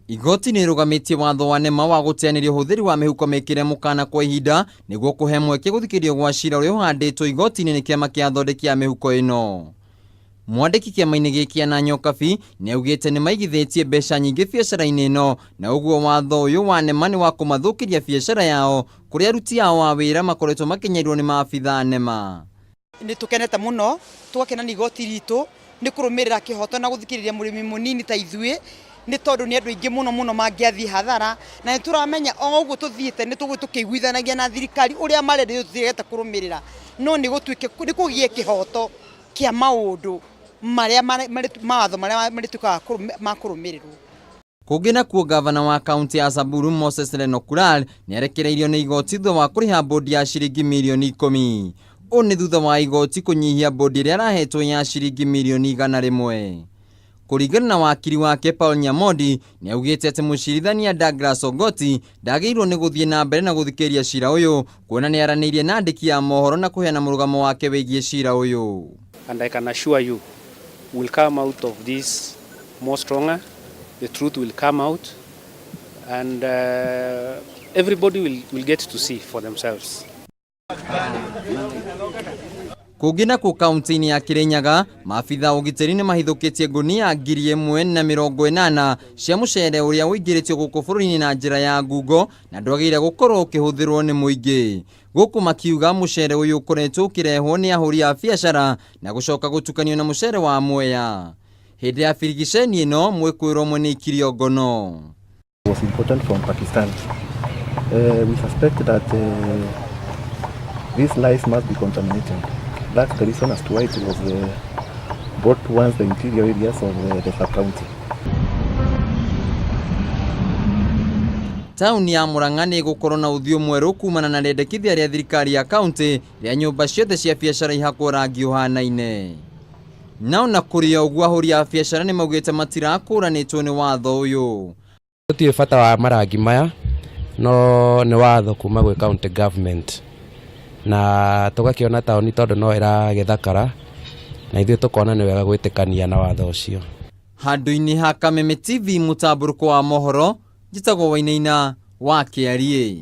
Igoti nĩ rĩrũgamĩtie watho wa NEMA wa gũteanĩria ũhũthĩri wa mĩhuko mĩkĩre mũkana kwa ihinda nĩguo kũhe mweke gũthikĩrĩrio gwa cira ũrĩa ũhandĩtwo igoti-inĩ nĩ kĩama kĩa athondeki a mĩhuko ĩno. Mwandĩki kĩama-inĩ gĩkĩ Anna Nyokabi nĩ augĩte nĩ maigithĩtie mbeca nyingĩ biacara-inĩ ĩno na ũguo watho ũyũ wa NEMA nĩ wa kũmathũkĩria biacara yao kũrĩa aruti ao a wĩra makoretwo makĩnyarirwo nĩ maabithaa a NEMA. Nĩ tũkenete mũno, tũgakena nĩ igoti ritũ nĩ kũrũmĩrĩra kĩhoto na gũthikĩrĩria mũrĩmi mũnini ta ithuĩ, nĩ tondũ nĩ andũ aingĩ mũno mũno mangĩathiĩ hathara, na nĩ tũramenya o ũguo tũthiĩte nĩ tũgũthiĩ tũkĩiguithanagia na thirikari ũrĩa marenda ithuĩ tũtiregete kũrũmĩrĩra, no nĩ gũtuĩke nĩ kũgĩe kĩhoto kĩa maũndũ marĩa mawatho marĩa marĩtuĩkaga ma kũrũmĩrĩrwo. Kũngĩ nakuo ngavana wa kaunti ya Samburu Moses Lenolkulal nĩarekereirio nĩ igoti thutha wa kũrĩha mbũndi ya ciringi mirioni ikũmi. Ũũ nĩ thutha wa igoti kũnyihia mbũndi ĩrĩa arahetwo ya ciringi mirioni 100. Kũringana na wakiri wake Paul Nyamondi nĩaugĩte atĩ mũcirithania Douglas Ogoti ndagĩrĩirwo nĩ gũthiĩ na mbere na gũthikĩrĩria cira ũyũ kuona nĩaranĩirie na andĩki a mohoro na kũheana mũrũgamo wake wĩgiĩ cira ũyũ. And I can assure you we'll come out of this more stronger, the truth will come out and everybody will get to see for themselves. Kũngĩ nakuo kaunti-inĩ ya Kirinyaga, maabitha a ũgitĩri nĩ mahithũkĩtie ngũnia 1080 cia mũcere ũrĩa ũingĩrĩtio gũkũ bũrũri-inĩ na njĩra ya ngungo na ndwagĩrĩire gũkorwo ũkĩhũthĩrwo nĩ mũingĩ. Gũkũ makiuga mũcere ũyũ ũkoretwo ũkĩrehwo nĩ ahũri a biacara na gũcoka gũtukanio na mũcere wa Mwea. Hĩndĩ ya birigiceni ĩno mwĩkũĩrwo ũmwe nĩ aikirio ngono. Was important from Pakistan. We suspect that this rice must be contaminated. That's the reason as to why it was brought towards the interior areas of the sub-county. Taũni ya Murang'a nĩ ĩgũkorwo na ũthiũ mwerũ kumana na rĩendekithia rĩa thirikari ya kaunti rĩa nyũmba ciothe cia biacara ihakwo rangi ũhanaine. Na ona kũrĩ o ũguo ahũri a biacara nĩ maugĩte matirakũranĩtwo nĩ watho ũyũ. Gũtirĩ bata wa marangi maya no nĩ watho kuma gwĩ county government na tũgakĩona taũni tondũ no ĩragĩthakara na ithuĩ tũkona nĩ wega gwĩtĩkania na watho ũcio. Handũ-inĩ ha Kameme TV mũtambũrũko wa mohoro, njĩtagwo Wainaina wa Kĩariĩ.